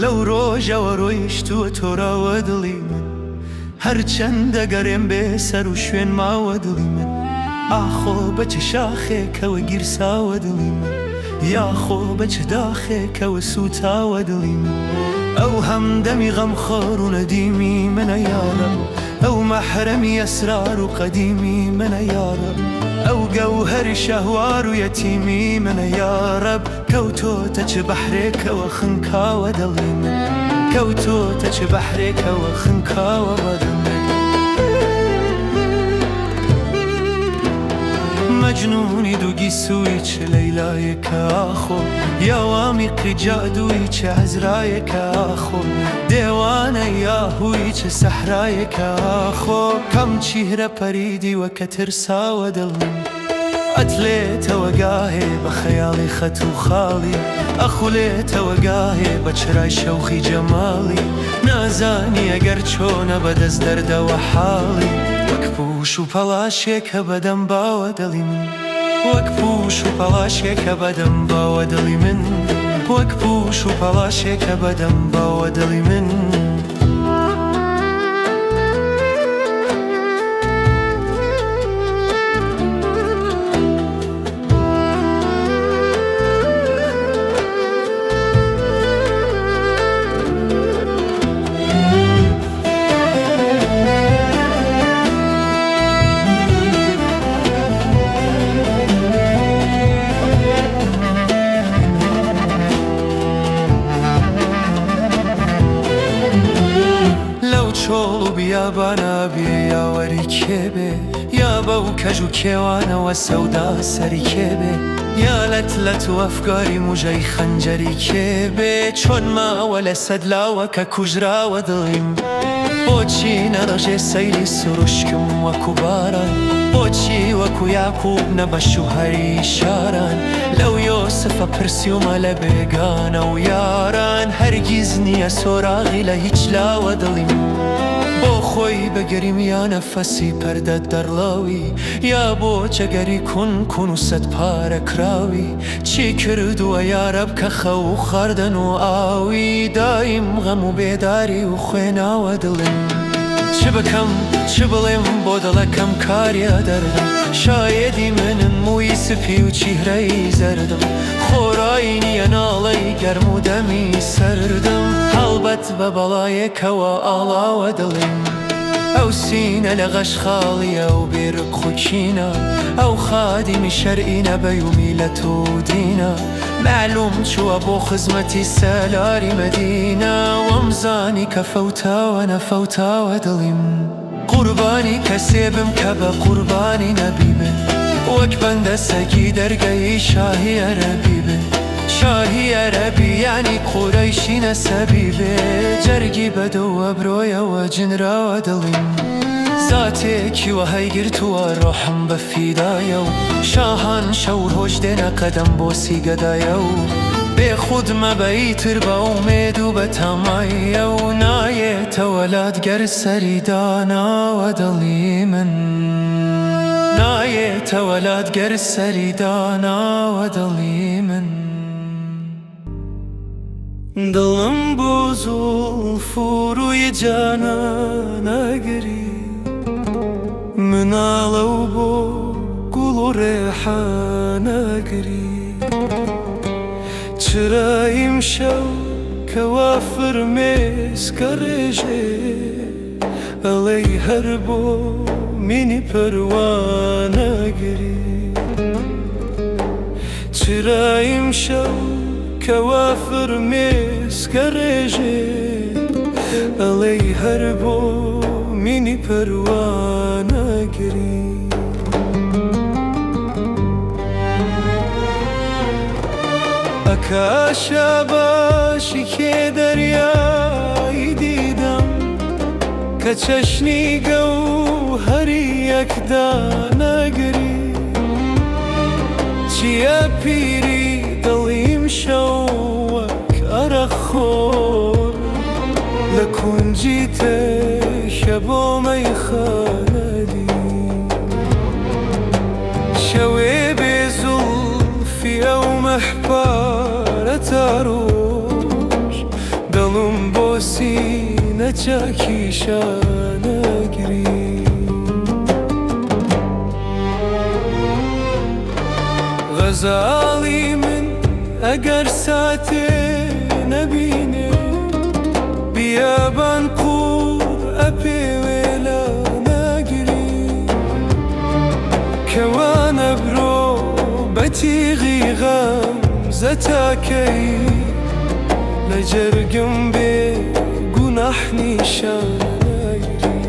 لەو ڕۆژەوە ڕۆیشتووە تۆراوە دڵی من. هەرچەندە گەڕێم بێ سەر و شوێن ماوە دڵی من. ئاخۆ بە چ شاخێکەوە گیرساوە دڵی من. یاخۆ بە چ داخێکەوە سووتاوە دڵی من. ئەو هەمدەمی غەمخۆر و نەدیمی منە یاڕەب. ئەو مەحرەمی ئەسرار و قەدیمی منە یاڕەب. ئەو گەوهەری شەهوار و یەتیمی منە یاڕەب. کەوتۆتە چ بەحرێکەوە خنکاوە دڵی من. کەوتۆتە چ بەحرێکەوە خنکاوە بە دڵ من. مەجنوونی دوو گیسووی چ لەیلایەکە ئاخۆ. یا وامیقی جادووی چ عەزرایەکە ئاخۆ. دێوانە یاهووی چ سەحرایەکە ئاخۆ. کەم چیهرە پەری دیوە کە ترساوە دڵ من. ئەتلێتەوە گاهێ بە خەیاڵی خەت و خاڵی. ئەخولێتەوە گاهێ بە چرای شەوخی جەماڵی. نازانی ئەگەر چۆنە بە دەست دەردەوە حاڵی. وەک پووش و پەڵاشێکە بە دەم باوە دڵی من. وەک پووش و پەڵاشێکە بە دەم باوە دڵی من. وەک پووش و پەڵاشێکە بە دەم باوە دڵی من. لەو چۆڵ و بیابانە بێ یاوەری کێ بێ. یا بەو کەژ و کێوانەوە سەودا سەری کێ بێ. یا لەت لەت و ئەفگاری موژەی خەنجەری کێ بێ. چۆن ماوە لە سەد لاوە کە کوژراوە دڵیم. بۆچی نەڕژێ سەیلی سروشکم وەکو باران. بۆچی وەکو یاقوب نەبە شوهەری شاران. لەو یۆسفە پرسیومە لە بێگانە و یاران. هەرگیز نییە سۆراغی لە هیچ لاوە دڵیم. بۆ خۆی بگریم یا نەفەسی پەردە دەرڵاوی. یا بۆ جەگەری کون کون و سەد پارە کراوی. چی کردووە یارەب کە خەو و خواردن و ئاوی. دایم غەم و بێداری و خوێناوە دڵم. چ بکەم چ بڵێم بۆ دڵەکەم کاریە دەردم. شایەدی منن مووی سپی و چیهرەی زەردم. خۆرایی نییە ناڵەی گەرم و دەمی سەردم. هەڵبەت بە بەڵایەکەوە ئاڵاوە دڵیم. ئەو سینە لە غەش خاڵیە و بێ ڕق و کینە. ئەو خادیمی شەرعی نەبەی و میلەت و دینە. مەعلوم چووە بۆ خزمەتی سالاری مەدینە. وەمزانی کە فەوتاوە نەفەوتاوە دڵیم. قوربانی کەسێ بم کە بە قوربانی نەبی بێ. وەک بەندە سەگی دەرگەی شاهی عەرەبی بێ. شاهی عەرەبی یانی قورەیشی نەسەبی بێ. جەرگی بە دوو ئەبرۆیەوە جنراوە دڵیم. زاتێکی وەهای گرتووە ڕۆحم بە فیدایە و. شاهان شەو ڕۆژ دێنە قەدەم بۆ سیگەدایە و. بێ خود مەبە ئیتر بە ئومێد و بە تەمایە و. نایەتەوە لات گەر سەری داناوە دڵی من. نایەتەوە لات گەر سەری داناوە دڵی من. دڵم بۆ زوڵف و ڕووی جانان ئەگری. مناڵە و بۆ گوڵ و ڕێحان ئەگری. چرای ئیمشەو کە وا فرمێسکە ڕێژێ. ئەڵێی هەر بۆ مینی پەروانە گری. چرای ئیمشەو کە وا فرمێسکە ڕێژێ. ئەڵێی هەر بۆ مینی پەروانە گری. ئەکا شاباشی کێ دەریای دیدەم کە چەشنی گەوهەری یەکدانەگری. چییە پیری دڵیم شەو وەک ئەرەقخۆر لە کونجی تەشە بۆ مەیخانە دی. شەوێ بێ زوڵفی ئەو مەهپارە تا ڕۆژ دڵ چاکیشا ناگری. غەزاڵی من ئەگەر ساتێ نەبینێ، بیابان قوڕ ئەپێوێ لا ناگری. کەوانە برۆ بە تیغی غەمزە تاکەی، لە جەرگم بێ گوناح نیشان ناگری.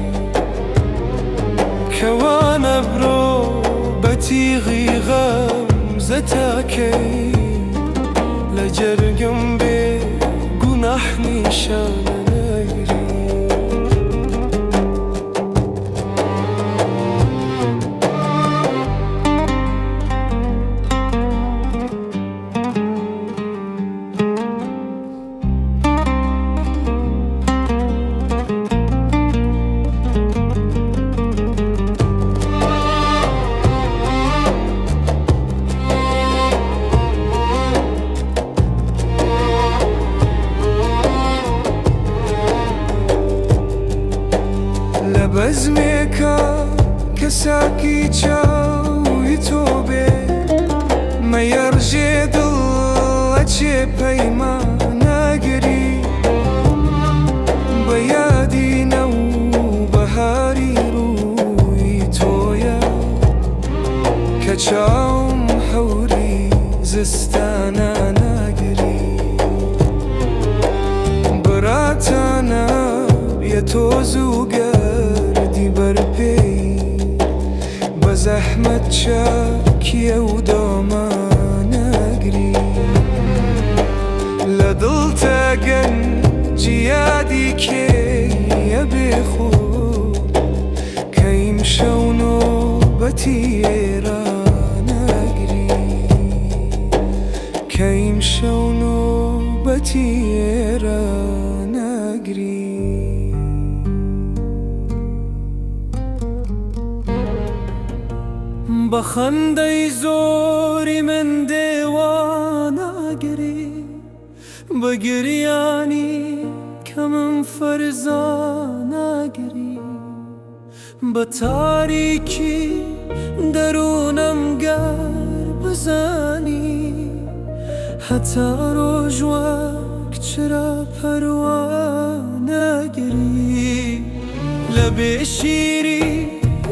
کەوانە برۆ بە تیغی غەمزە تاکەی، لە جەرگم بێ گوناح نیشان ناگری. لە بەزمێکا کە ساکی چاوی تۆ بێ، مەیەڕژێ دڵ ئەچێ پەیمانەگری. بە یادی نەو بەهاری ڕووی تۆیە، کە چاوم هەوری زستانە ناگری. براتانە یە تۆز و گەردی بەرپێی، بە زەحمەت چاکیە و دۆمانەگری. لە دڵتە گەنجی یادی کێیە بێخۆ، کە ئیمشەو نۆبەتی ئێرانەگری. کە ئیمشەو نۆبەتی ئێرانەگری. بە خەندەی زۆری من دێوانەگری، بە گریانی کەمم فەرزانەگری. بە تاریکی دەروونم گەر بزانی، هەتا ڕۆژ وەک چرا پەروانەگری. لە بێ شیری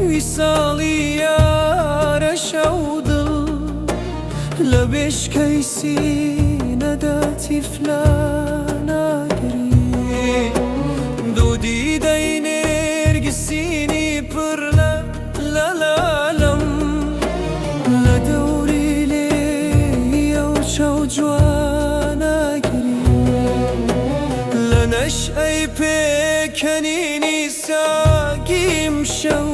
ویساڵی یارە شەو دڵ، لە بێشکەی سینەدا تیفلا ناگری. دوو دیدەی نێرگسینی پڕ لە لەلالم، لە دەوری لێی ئەو چاو جوانەگری. لە نەشئەی پێکەنینی ساگیم شەو،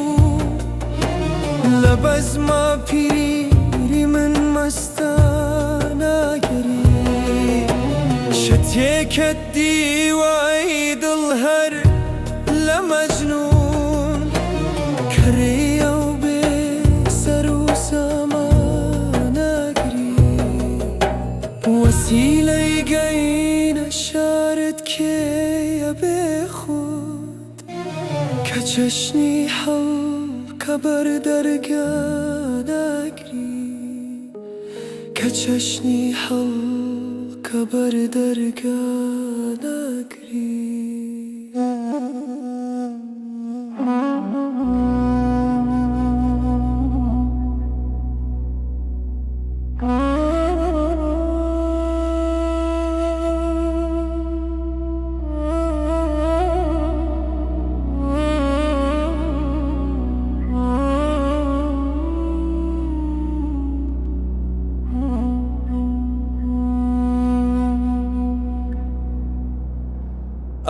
لە بەزما پیری من مەستانەگری. شتێکت دیوای دڵ هەر لە مەجنوون، کەرێیە و بێ سەر و سامانەگری. وەسیلەی گەینە شارت کێیە بێ خۆت، کە چەشنی حەڵقە بەر دەرگا ناگری. کە چەشنی حەڵقە بەر دەرگا ناگری.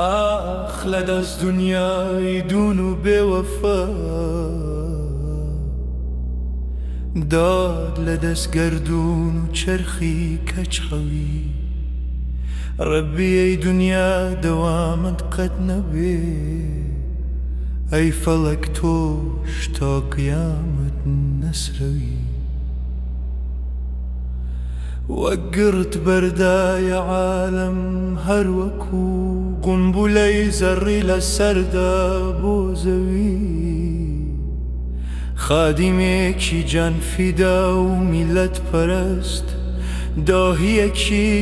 ئاخ لە دەست دونیای دوون و بێ وەفا، داد لە دەست گەردوون و چەرخی کەچڕەوی. ڕەبی ئەی دونیا دەوامت قەت نەبێ، ئەی فەڵەک تۆش تا قیامەت نەسرەوی. وەک گڕت بەردایە عالەم هەر وەکو قونبولەی زەڕی لە سەردا بۆ زەوی خادیمێکی جان فیدا و میللەت پەرست داهیەکی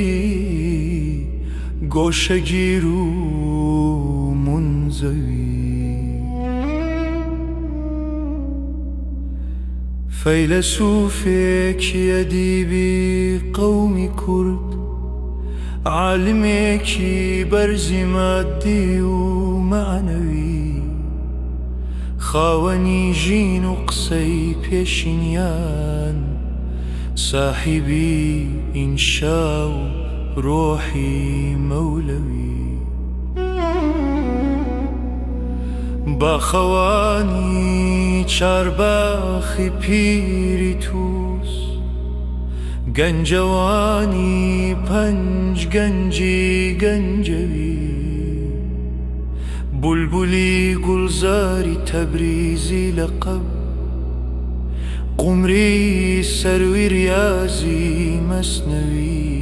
گۆشەگیر و مونزەوی. فەیلەسوفێکی ئەدیبی قەومی کورد، عالمێکی بەرزی ماددی و مەعنەوی، خاوەنی ژین و قسەی پێشینیان، ساحیبی ئینشا و ڕۆحی مەولەوی. باخەوانی چارباخی پیری تووس، گەنجەوانی پەنج گەنجی گەنجەوی، بولبولی گوڵزاری تەبریزی لەقەب، قومری سەروی ریازی مەسنەوی.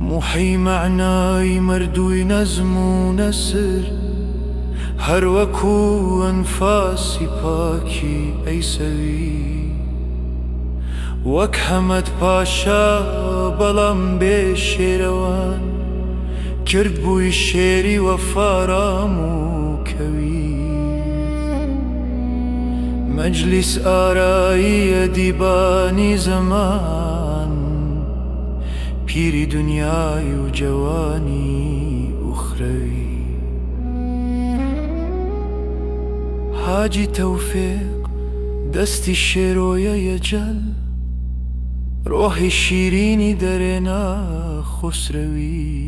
موحی مەعنای مردووی نەزم و نەسر، هەر وەکو ئەنفاسی پاکی ئەیسەوی. وەک حەمەد پاشا بەڵام بێ شێرەوان، کردبووی شێری وەفارام و کەوی. مەجلیس ئارایی ئەدیبانی زەمان، پیری دنیای و جەوانی ئوخرەوی. حاجی تەوفیق دەستی شێرۆیە یەجەل، ڕۆحی شیرینی دەرێنا خوسرەوی.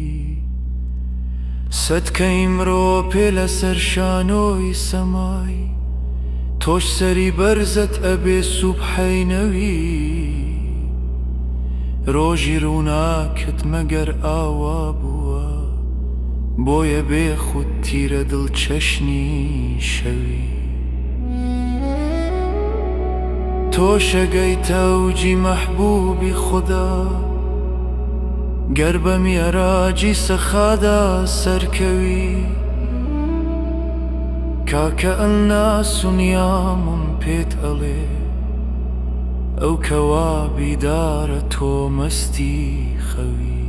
سەتکە ئیمڕۆ پێ لەسەر شانۆی سەمای، تۆش سەری بەرزت ئەبێ سوبحەی نەوی. ڕۆژی ڕووناکت مەگەر ئاوا بووە، بۆیە بێ خود تیرە دڵ چەشنی شەوی. تۆش ئەگەیتە ئەوجی مەحبووبی خودا، گەر بە میعراجی سەخادا سەرکەوی. کاکە الناس نیام پێت ئەڵێ، ئەو کەوا بیدارە تۆ مەستی خەوی.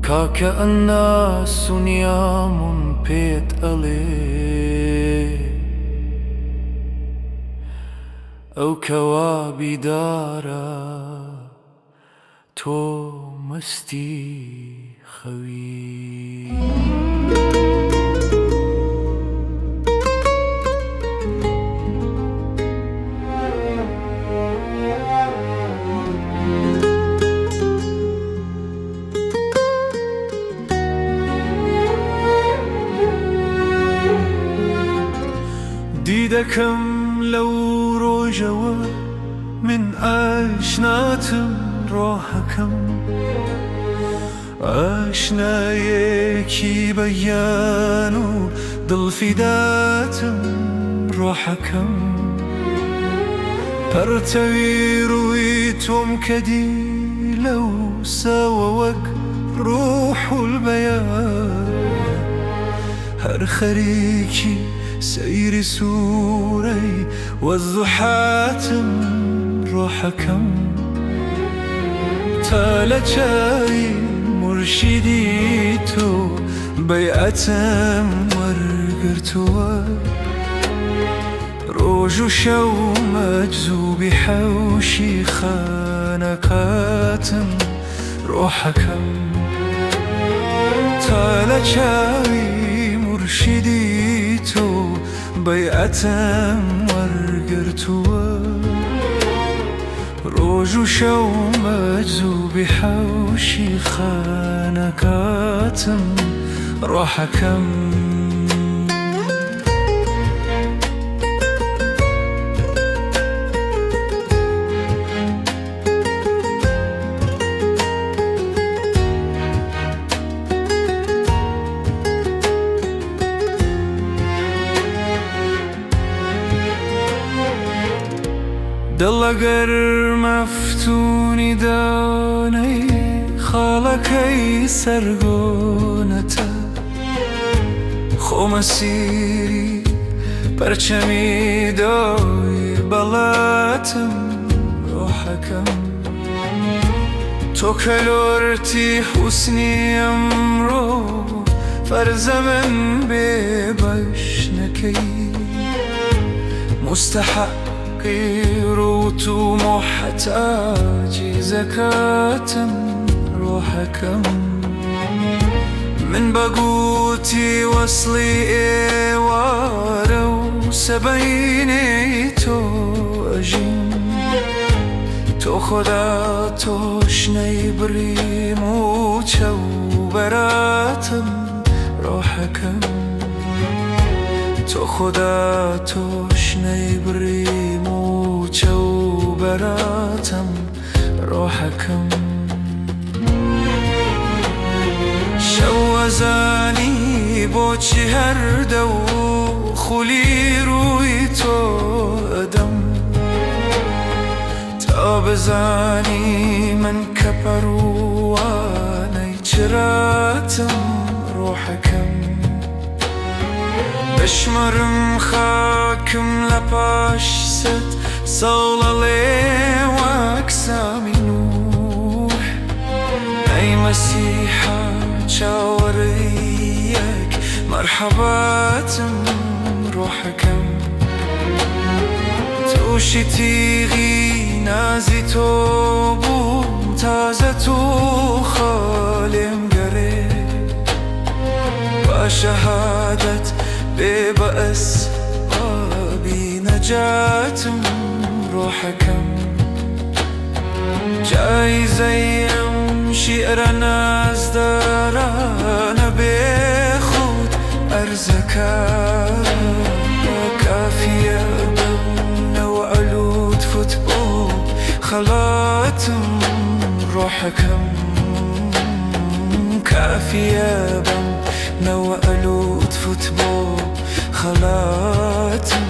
کاکە الناس نیام پێت ئەڵێ، ئەو کەوا بیدارە تۆ مەستی خەوی. دیدەکەم لەو ڕۆژەوە من ئاشناتم ڕۆحەکەم ئاشنایەکی بە گیان و دڵ فیداتم ڕۆحەکەم پەرتەوی ڕووی تۆم کە دی لەو ساوە وەک ڕوح البەیان هەر خەریکی سەیری سوورەی وەزوحاتم ڕۆحەکەم تا لە چاوی مورشیدی تۆ بەیعەتم وەرگرتووە ڕۆژ و شەو مەجزوبی حەوشی خانەقاتم ڕۆحەکەم تا لە چاوی مورشیدی تۆ بەیعەتم وەرگرتووە ڕۆژ و شەو مەجزوبی حەوشی خانەقاتم ڕۆحەکەم. دڵ ئەگەر مەفتوون. زەیتونی دانەی خاڵەکەی سەرگۆنەتە خۆ مەسیری پەرچەمی دای بەڵاتم ڕۆحەکەم تۆ کەلۆرتی حوسنی ئەمڕۆ فەرزە من بێ بەش نەکەی موستەحەقی ڕووت و موحتاجی زەکاتم ڕۆحەکەم من بە گوتی وەسڵی ئێوارە و سبەینێی تۆ ئەژیم تۆ خۆدا تۆش نەیبڕی مووچە و بەراتم ڕۆحەکەم تۆ خۆدا تۆش نەیبڕی مووچە و بەراتم ڕۆحەکەم شەوەزانی بۆچی هەردە و خولی ڕووی تۆ ئەدەم تا بزانی من کە پەروانەی چراتم ڕۆحەکەم بشمرم خاکم لە پاش 100 ساڵە لێوەک سامی نوح ئەی مەسیحا چاوەڕێیەک مەرحەباتم ڕۆحەکەم تووشی تیغی نازی تۆ بووم تازە تۆ خالێم گەرێ با شەهادەت بێ بە ئەسبابی نەجاتم ڕۆحەکەم جایزەی ئەم شیعرە نازدارانە بێ خود ئەرزەکە کافیە بەم نەوع لوتفت بۆ خەڵاتم ڕۆحەکەم کافیە بەم نەوع لوتفت بۆ خەڵاتم.